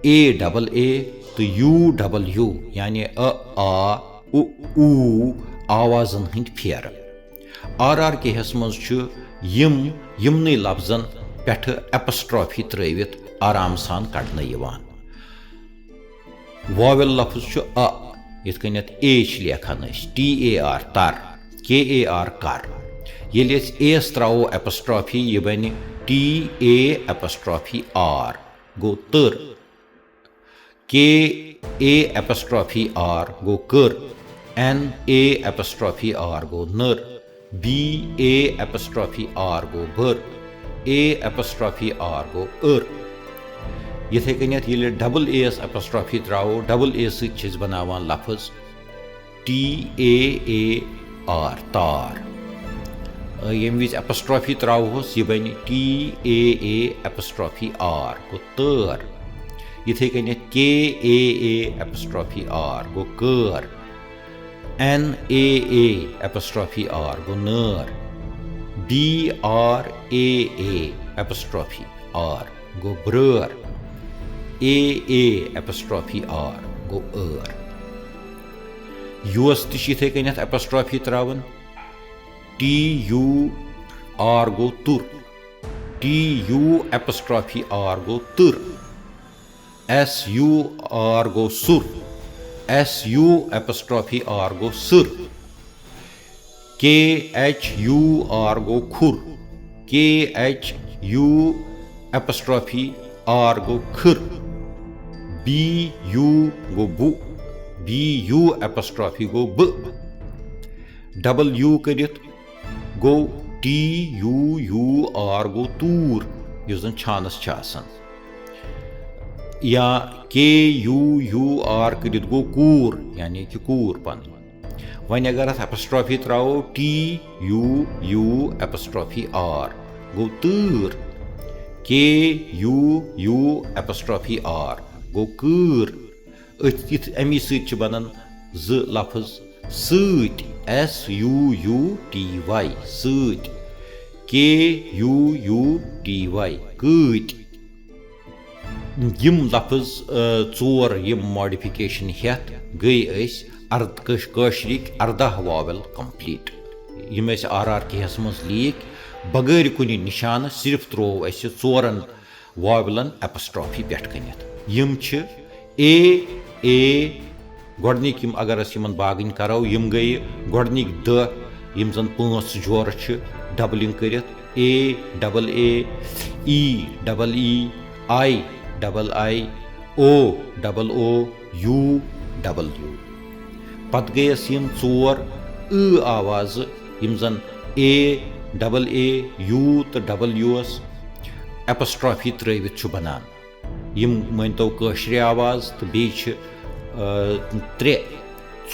اے ڈبل اے تہٕ یوٗ ڈبل یوٗ، یعنی ا، آ، اُ، اوٗ آوازَن ہٕنٛدۍ پھیرٕ۔ آر آر کے یَس منٛز چھُ یِم یِمنٕے لفظن پٮ۪ٹھٕ ایپسٹرافی ترٲوِتھ آرام سان کڑنہٕ یِوان۔ واویل لفظ چھُ ا، یِتھ کٔنٮ۪تھ اے چھِ لیکھان أسۍ، ٹی اے آر، تر، کے اے آر، کر۔ ییٚلہِ أسۍ اے یَس ترٛاوو ایپسٹرافی، یہِ بنہِ ٹی اے ایپسٹرافی آر، گوٚو تٔر۔ کے اے ایپسٹرافی آر گوٚو کٔر، این اے ایپسٹرافی آر گوٚو نٔر، بی اے ایپسٹرافی آر گوٚو بٔر، اے ایپسٹرافی آر گوٚو أر۔ یِتھے کٔنٮ۪تھ ییٚلہِ ڈبل اے یَس ایپسٹرافی ترٛاوو، ڈبل اے سۭتۍ چھِ أسۍ بناوان لفظ ٹی اے اے آر، تار۔ ییٚمہِ وِزِ ایپسٹرافی ترٛاوہوس، یہِ بنہِ T A A apostrophe R, گوٚو تٲر۔ یِتھے کٔنٮ۪تھ K A A apostrophe R گوٚو کٲر، N A A apostrophe R گوٚو نٲر، B R A A apostrophe R گوٚو برٲر، اے اے ایپسٹرافی آر گوٚو ٲر۔ یوس تہِ چھِ یِتھے کٔنٮ۪تھ ایپسٹرافی ترٛاوان، ٹی یوٗ آر گوٚو تُر، ٹی یوٗ ایپسٹرافی آر گوٚو تٕر، ایس یوٗ آر گوٚو سُر، ایس یوٗ ایپسٹرافی آر گوٚو سٕر، کے ایچ یوٗ آر گوٚو کھُر، کے ایچ یوٗ ایپسٹرافی آر گوٚو کھٕر، بی یوٗ گوٚو بُ، بی یوٗ ایپسٹرافی گوٚو بہٕ، ڈبل یوٗ کٔرِتھ گوٚو ٹی یوٗ یوٗ آر گوٚو توٗر، یُس زن چھانس چھِ آسان، یا کے یوٗ یوٗ آر کٔرِتھ گوٚو کوٗر، یعنی کہِ کوٗر پن۔ وۄنۍ اگر اتھ ایپسٹرافی ترٛاوو، ٹی یوٗ یوٗ ایپسٹرافی آر گوٚو تۭر، کے یوٗ یوٗ ایپسٹرافی آر گوٚو کۭر۔ أتھۍ، یِتھ اَمی سۭتۍ چھِ بنان زٕ لفظ سۭتۍ، ایس یوٗ یوٗ ٹی واے، سۭتۍ، کے یوٗ یوٗ ٹی واے، کۭتۍ۔ یِم لفظ، آ، ژور، یِم modification ہٮ۪تھ گٔے أسۍ ارد-، کٲش-، کٲشرِکۍ ارداہ واویل complete۔ یِم ٲسۍ آر آر کے یَس منٛز لیٖکھۍ بغٲر کُنہِ نِشانہٕ، صرف ترٛوو اَسہِ ژورن واویلن ایپسٹرافی پٮ۪ٹھ کٔنِتھ۔ یِم چھِ اے اے، گۄڈٕنِکۍ یِم اگر أسۍ یِمن باگٕنۍ کرو، یِم گٔیہِ گۄڈٕنِکۍ دَہ، یِم زن پانٛژھ جورٕ چھِ ڈبلنگ کٔرِتھ، A double A, E double E, I double I, O double O, U double U. پتہٕ گٔیَس یِم ژور ٲ آوازٕ، یِم زن اے ڈبل اے، یوٗ تہٕ ڈبل یوٗ یَس ایپسٹرافی ترٲوِتھ چھُ بنان۔ یِم مٲنۍتو کٲشرِ آواز تہٕ بیٚیہِ چھِ، آ، ترٛےٚ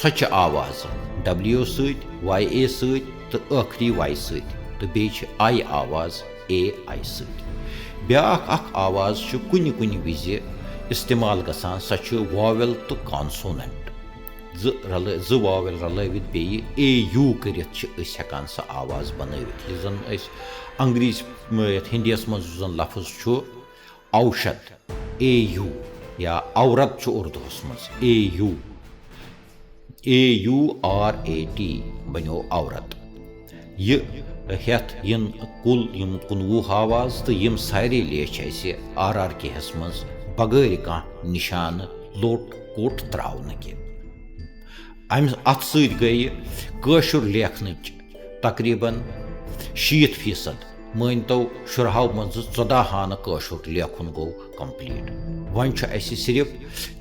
ژھۄچہِ آوازٕ، ڈبلیو سۭتۍ، واے اے سۭتۍ تہٕ ٲخری واے سۭتۍ۔ تہٕ بیٚیہِ چھِ آی آواز اے آی سۭتۍ۔ بیٛاکھ اکھ آواز چھِ کُنہِ کُنہِ وِزِ استعمال گژھان، سۄ چھِ واویل تہٕ کانسوننٹ۔ زٕ رلٲ-، زٕ واویل رلٲوِتھ بیٚیہِ اے یوٗ کٔرِتھ چھِ أسۍ ہٮ۪کان سۄ آواز بنٲوِتھ۔ یُس زن أسۍ انگریزی، یتھ ہندیس منٛز یُس زن لفظ چھُ اوشد، اے یوٗ، یا عورت چھُ اردوہس منٛز A U, A U R A T بنیو عورت۔ یہِ ہٮ۪تھ یِن کُل یِم کُنوُہ آواز تہٕ یِم سارے لیچھ اَسہِ آر آر کے ہَس منٛز بغٲرِ کانٛہہ نِشانہٕ لوٚٹ کوٚٹ ترٛاونہٕ کہِ۔ اَمہِ، اَتھ سۭتۍ گٔیہِ کٲشُر لیکھنٕچ تقریباً شیٖتھ فیٖصد، مٲنۍ تو شُرہو منٛزٕ ژۄداہ ہانہٕ کٲشُر لیکھُن گوٚو complete۔ وۄنۍ چھُ اَسہِ صرف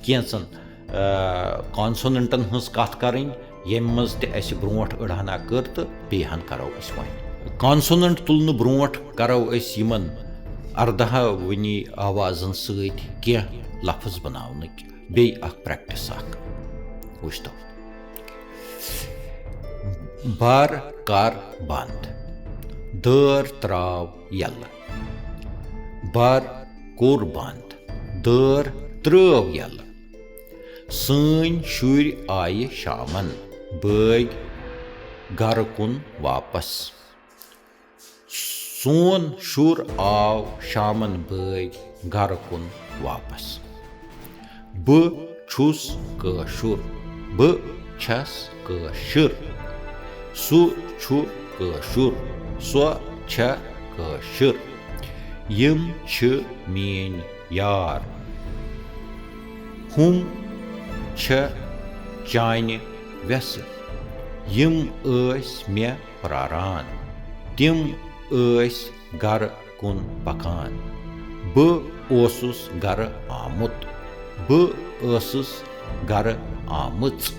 کینٛژن، آ، کانسوننٹن ہٕنٛز کتھ کرٕنۍ، ییٚمہِ منٛز تہِ اَسہِ برونٛٹھ أڑہنا کٔر تہٕ بیٚیہِ ہن کرو أسۍ وۄنۍ۔ کانسوننٹ تُلنہٕ برونٛٹھ کرو أسۍ یِمن ارداہ وٕنی آوازن سۭتۍ کینٛہہ لفظ بناونٕکۍ بیٚیہِ اکھ practice اکھ۔ وٕچھتو۔ بر کر بنٛد۔ دٲر ترٛاو یَلہٕ۔ بر کوٚر بنٛد۔ دٲر ترٛٲو یَلہٕ۔ سٲنۍ شُرۍ آیہِ شامن۔ بٲگۍ گرٕ کُن واپس۔ سون شُر آو شامن بٲگۍ گرٕ کُن واپس۔ بہٕ چھُس کٲشُر۔ بہٕ چھَس کٲشِر۔ سُہ چھُ کٲشُر۔ سۄ چھےٚ کٲشِر۔ یِم چھِ میٲنۍ یار۔ ہُم چھےٚ چانہِ وٮ۪سہٕ۔ یِم ٲسۍ مےٚ پراران۔ تِم ٲسۍ گرٕ کُن پکان۔ بہٕ اوسُس گرٕ آمُت۔ بہٕ ٲسٕس گرٕ آمٕژ۔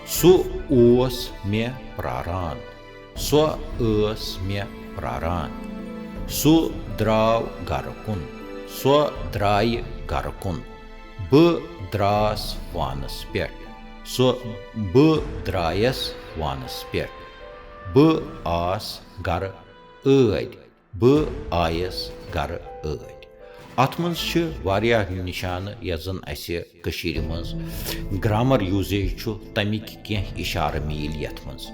سُہ اوس مےٚ پراران۔ سۄ ٲس مےٚ پراران۔ سُہ درٛاو گرٕ کُن۔ سۄ درٛایہِ گرٕ کُن۔ بہٕ درٛاس وانَس پٮ۪ٹھ۔ سۄ، بہٕ درٛایَس وانَس پٮ۪ٹھ۔ بہٕ آس گرٕ ٲدۍ۔ بہٕ آیَس گرٕ ٲدۍ۔ اَتھ منٛز چھِ واریاہ نِشانہٕ یَتھ زَن اَسہِ کٔشیٖرِ منٛز grammar usage چھُ، تَمِکۍ کینٛہہ اِشارٕ میٖلۍ یَتھ منٛز۔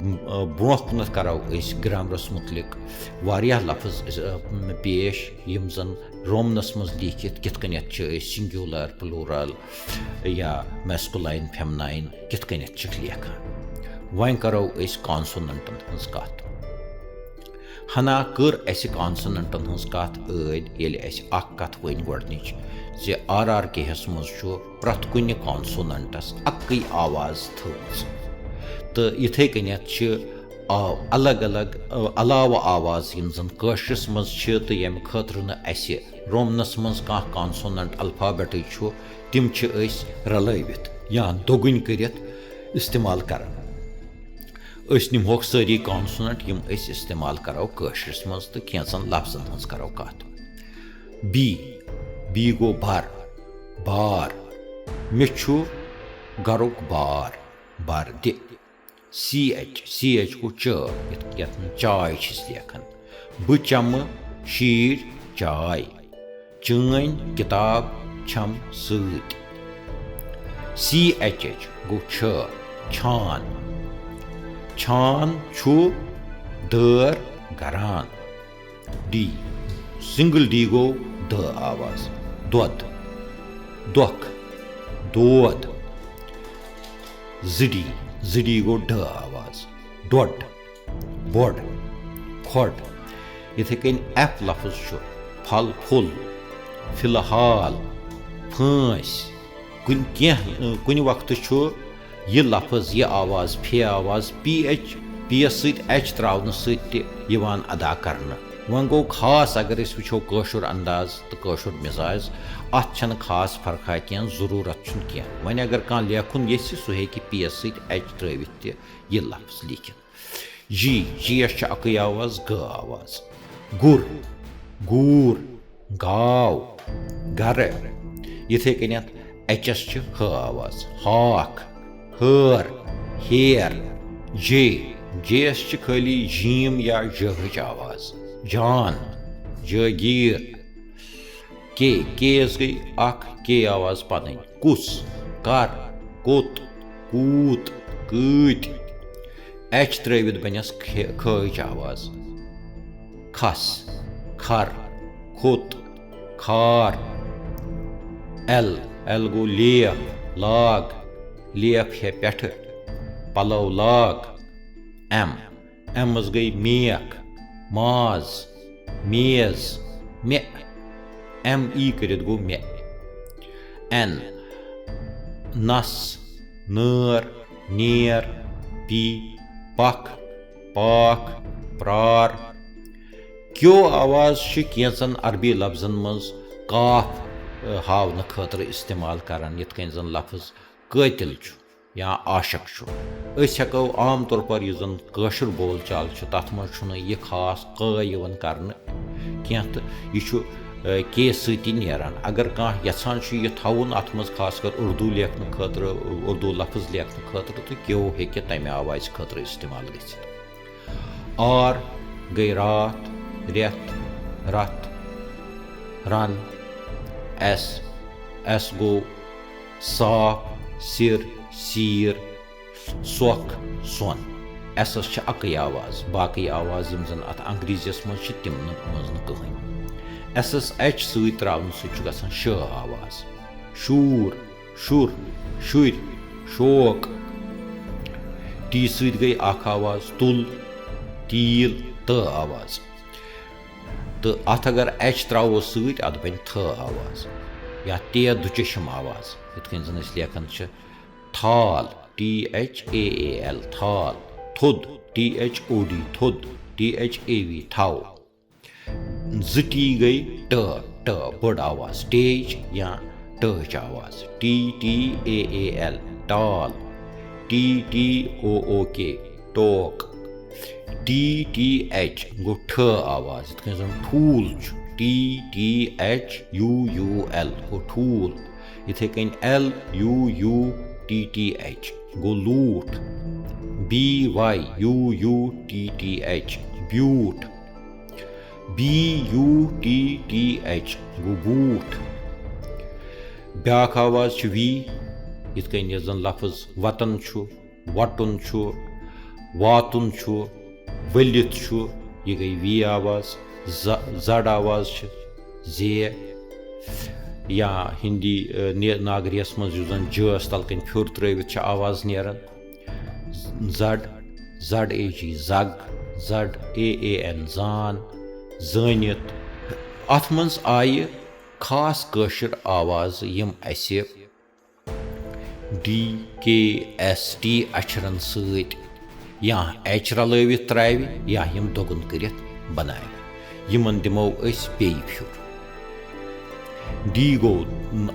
م-، برونٛہہ کُنَتھ کَرو أسۍ گرٛامرَس مُتعلِق واریاہ لفظ، ٲ، پیش، یِم زَن رومنَس منٛز لیٖکھِتھ کِتھ کٔنٮ۪تھ چھِ أسۍ singular، plural یا masculine، feminine کِتھ کٔنٮ۪تھ چھِکھ لیکھان۔ وۄنۍ کَرو أسۍ کانسوننٹَن ہٕنٛز کَتھ۔ ہنا کٔر اَسہِ کانسوننٹَن ہٕنٛز کَتھ ٲدۍ، ییٚلہِ اَسہِ اَکھ کَتھ ؤنۍ گۄڈٕنِچ زِ آر آر کے ہَس منٛز چھُ پرٛٮ۪تھ کُنہِ کانسوننٹَس اَکٕے آواز تھٲومٕژ۔ تہٕ یِتھَے کٔنٮ۪تھ چھِ آ-، الگ الگ، آ، علاوٕ آواز یِم زَن کٲشرِس منٛز چھِ تہٕ ییٚمہِ خٲطرٕ نہٕ اَسہِ رومنَس منٛز کانٛہہ کانسوننٹ الفابیٹٕے چھُ، تِم چھِ أسۍ رلٲوِتھ یا دوٚگُنۍ کٔرِتھ استعمال کران۔ أسۍ نِمہوکھ سٲری کانسوننٹ، یِم أسۍ استعمال کرو کٲشرِس منٛز، تہٕ کینٛژن لفظن ہٕنٛز کرو کتھ۔ بی، بی گوٚو بر، بار۔ مےٚ چھُ گرُک بار، بر دِ۔ سی ایچ، سی ایچ گوٚو چٲ، یَتھ، یَتھ نہٕ چاے چھِ أسۍ لیکھان۔ بہٕ چَمہٕ شیٖر چاے۔ چٲنۍ کِتاب چھَم سۭتۍ۔ سی ایچ ایچ گوٚو چھٲ، چھان۔ چھان چھُ دٲر گران۔ ڈی، سنگل ڈی گوٚو دٲ آواز۔ دۄد، دۄکھ، دود۔ زٕ ڈی، زٕ ڈی گوٚو ڈٲ آواز۔ ڈۄڈ، بۄڈ، کھۄڈ۔ یِتھَے کٔنۍ ایف لفظ چھُ پھل پھُل، فی الحال، پھٲنٛسۍ۔ کُنہِ کینٛہہ، کُنہِ وقتہٕ چھُ یہِ لفظ، یہِ آواز، فے آواز، پی ایچ، پی یَس سۭتۍ ایچ ترٛاونہٕ سۭتۍ تہِ یِوان ادا کرنہٕ۔ وۄنۍ گوٚو خاص اگر أسۍ وٕچھو کٲشُر انداز تہٕ کٲشُر مزاج، اتھ چھنہٕ خاص فرقہ کینٛہہ، ضروٗرت چھُنہٕ کینٛہہ۔ وۄنۍ اگر کانٛہہ لیکھُن یژھِ، سُہ ہیٚکہِ پی یَس سۭتۍ ایچ ترٛٲوِتھ تہِ یہِ لفظ لیکھِتھ۔ جی، جی یَس چھِ اَکٕے آواز، گٲ آواز۔ گُر، گوٗر، گاو، گرٕ۔ یِتھَے کٔنٮ۪تھ ایچَس چھِ ہ آواز۔ ہاکھ، ہٲر، ہیر، جے، جے یس چھِ خٲلی جیم یا جہٕچ آواز۔ جان، جٲگیٖر۔ کے، کے یس گٔے اکھ کے آواز پنٕنۍ۔ کُس، کر، کوٚت، کوٗت، کۭتۍ۔ ایچ ترٲوِتھ بنٮ۪س کھے-، کھٲج آواز۔ کھس، کھر، کھوٚت، کھار۔ ایل، ایل گوٚو لیف، لاگ، لیف ہے پٮ۪ٹھٕ، پلو لاگ۔ ایم، ایم منٛز گٔے میکھ، ماز، میز، مےٚ۔ ایم ای کٔرِتھ گوٚو مےٚ۔ این، نس، نٲر، نیر، پی، پکھ، پاکھ، پرار۔ کیو آواز چھِ کینٛژن عربی لفظن منٛز قاف، ٲ، ہاونہٕ خٲطرٕ استعمال کران، یِتھ کٔنۍ زن لفظ قٲتِل چھُ یا عاشق چھُ۔ أسۍ ہٮ۪کو عام طور پر یُس زن کٲشُر بول چال چھُ، تتھ منٛز چھُنہٕ یہِ خاص قٲ یِوان کرنہٕ کینٛہہ، تہٕ یہِ چھُ، ٲ، کے سۭتی نیران۔ اگر کانٛہہ یژھان چھُ یہِ تھاوُن اتھ منٛز، خاص کر اردو لیکھنہٕ خٲطرٕ، اردو لفظ لیکھنہٕ خٲطرٕ، تہٕ کیو ہیٚکہِ تمہِ آوازِ خٲطرٕ استعمال گٔژھِتھ۔ آر گٔے راتھ، رٮ۪تھ، رتھ، رن۔ ایس، ایس گوٚو صاف، سِر، سیٖر، سۄکھ، سۄن۔ ایسس چھِ اکٕے آواز، باقٕے آواز یِم زن اتھ انگریزیس منٛز چھِ، تِم نہٕ، منٛز نہٕ کٕہٕنۍ۔ ایسس ایچ سۭتۍ تراونہٕ سۭتۍ چھُ گژھان ش آواز۔ شوٗر، شُر، شُرۍ، شوق۔ ٹی سۭتۍ گٔے اکھ آواز، تُل، تیٖل، ت آواز۔ تہٕ اتھ اگر ایچ تراوو سۭتۍ، اتھ بنہِ تھ آواز یا تے دُچشم آواز، یِتھ کٔنۍ زن أسۍ لیکھان چھِ تھال، T H A A L, تھال، تھوٚد، ٹی ایچ او ڈی، تھوٚد، ٹی ایچ اے وی، تھاو۔ زٕ ٹی گٔے ٹ، ٹ، بٔڑ آواز، ٹیچ یا ٹٲچ آواز، T T A A L, ٹال، T T O O K, ٹوک، ٹی ٹی ایچ گوٚو ٹھ آواز، یِتھ کٔنۍ زن ٹھوٗل چھُ، T T H U U L گوٚو ٹھوٗل، یِتھے کٔنۍ L U U T T H گوٚو لوٗٹھ، B Y U U T T H بیوٗٹھ، B U T T H گوٚو بوٗٹھ۔ بیٛاکھ آواز چھِ وی، یِتھ کٔنۍ یۄس زَن لفظ وطن چھُ، وَٹُن چھُ، واتُن چھُ، ؤلِتھ چھُ، یہِ گٔے وی آواز۔ ز-، زڈ آواز چھِ زے، یا ہِندی، ٲ، نہِ-، ناگریَس منٛز یُس زَن ج ٲس تَلہٕ کَنۍ پھیُر ترٛٲوِتھ چھِ آواز نیران۔ زڈ، زڈ اے جی زگ، زڈ اے اے این زان، زٲنِتھ۔ اَتھ منٛز آیہِ خاص کٲشِر آوازٕ یِم اَسہِ ڈی کے ایس ٹی اچھرن سۭتۍ یا ایچ رلٲوِتھ ترٛاوِ یا یِم دۄگُن کٔرِتھ بناوِ۔ یِمن دِمو أسۍ بیٚیہِ پھیُر۔ ڈی گوٚو،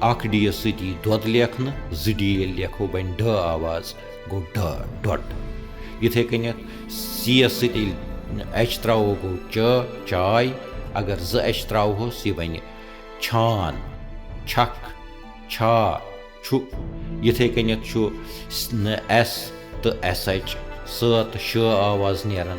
اکھ ڈی یس سۭتۍ یی دۄد لیکھنہٕ، زٕ ڈی ییٚلہِ لیکھو بنہِ ڈ آواز، گوٚو ڈ، ڈۄڈ۔ یِتھے کٔنٮ۪تھ سی یس سۭتۍ ییٚلہِ ایچ ترٛاوو گوٚو چ، چاے۔ اگر زٕ ایچ ترٛاوہوس، یہِ بنہِ چھان، چھکھ، چھا، چھُ۔ یِتھے کٔنٮ۪تھ چھُ س-، ن-، ایس تہٕ ایس ایچ، س تہٕ ش آواز نیران۔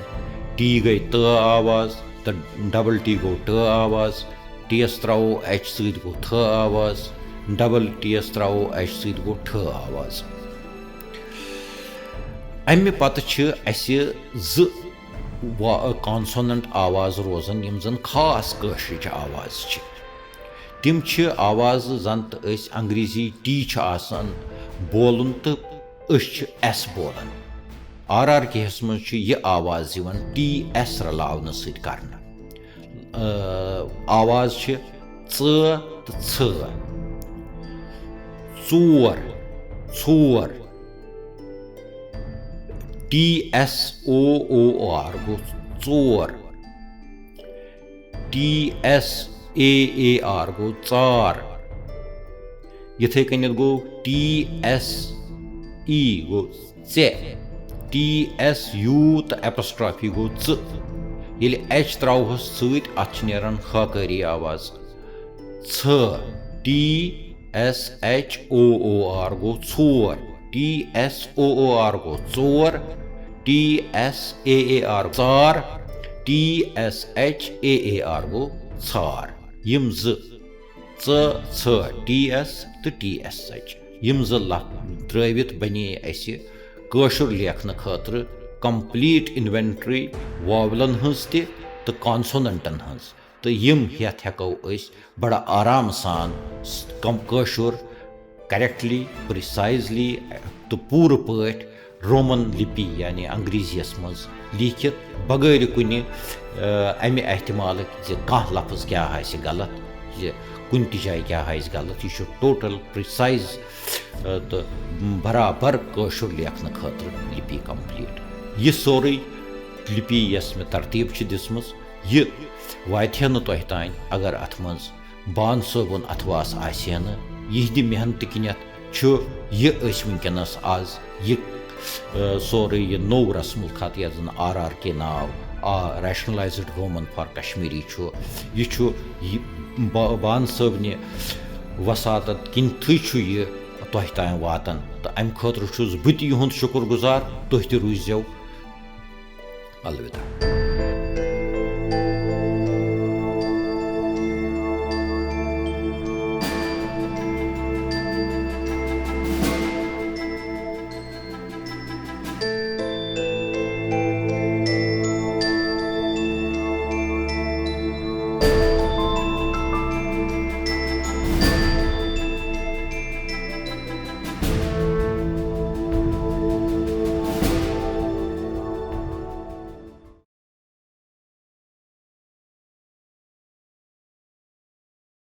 ٹی گٔے ت آواز تہٕ ڈبل ٹی گوٚو ٹ آواز۔ ٹی یس ترٛاوو ایچ سۭتۍ گوٚو تھ آواز، ڈبل ٹی یس ترٛاوو ایچ سۭتۍ گوٚو ٹھ آواز۔ امہِ پتہٕ چھِ اسہِ زٕ وا-، کانسوننٹ آواز روزان، یِم زن خاص کٲشرِچ آواز چھِ۔ تِم چھِ آوازٕ زن تہٕ أسۍ انگریزی ٹی چھِ آسان بولُن تہٕ أسۍ چھِ ایس بولان۔ آر آر کے ہس منٛز چھِ یہِ آواز یِوان ٹی ایس رلاونہٕ سۭتۍ کرنہٕ۔ آ، آواز چھِ ژ تہٕ ژھ۔ ژور، ژور۔ T S O O R گوٚو ژور۔ T S A A R گوٚو ژار۔ یِتھے کٔنٮ۪تھ گوٚو ٹی ایس ای گوٚو ژےٚ۔ ٹی ایس یوٗ تہٕ ایپسٹرافی گوٚو ژٕ۔ ییٚلہِ ایچ ترٛاوہوس سۭتۍ، اَتھ چھِ نیران خاکٲری آواز۔ ژھ۔ T S H O O R گوٚو ژھور۔ T S O O R گوٚو ژور۔ T S A A R ژار، T S H A A R گوٚو ژھار۔ یِم زٕ، ژ، ژھ، ٹی ایس تہٕ ٹی ایس ایچ، یِم زٕ لفظ ترٲوِتھ بنے اسہِ کٲشُر لیکھنہٕ خٲطرٕ complete inventory vowelن ہٕنٛز تہِ تہٕ consonantن ہٕنٛز، تہٕ یِم ہٮ۪تھ ہٮ۪کو أسۍ بڑٕ آرام سان س-، کم-، کٲشُر correctly، precisely تہٕ پوٗرٕ پٲٹھۍ رومن لِپی یعنی انگریزیَس منٛز لیٖکھِتھ بغٲرِ کُنہِ، آ، اَمہِ احتمالٕکۍ زِ کانٛہہ لفظ کیٛاہ آسہِ غلط، زِ کُنہِ تہِ جایہِ کیٛاہ آسہِ غلط۔ یہِ چھُ total precise، آ، تہٕ برابر کٲشُر لیکھنہٕ خٲطرٕ لِپی complete۔ یہِ سورُے لِپی یۄس مےٚ ترتیٖب چھِ دِژمٕژ، یہِ واتہِ ہے نہٕ تۄہہِ تام اگر اَتھ منٛز بان صٲبُن اَتھواس آسہِ ہے نہٕ۔ یِہنٛدِ محنتہٕ کِنٮ۪تھ چھُ یہِ أسۍ وٕنکیٚنَس آز یہِ، آ، سورُے یہِ نوٚو رسم الخط یَتھ زَن آر آر کے ناو آ، Rationalized Roman for Kashmiri چھُ۔ یہِ چھُ یہِ با-، بان صٲبنہِ وساطت کِنتھٕے چھُ یہِ تۄہہِ تام واتان۔ تہٕ اَمہِ خٲطرٕ چھُس بہٕ تہِ یِہُنٛد شُکُر گُزار۔ تُہۍ تہِ روٗززیو۔ الوداع۔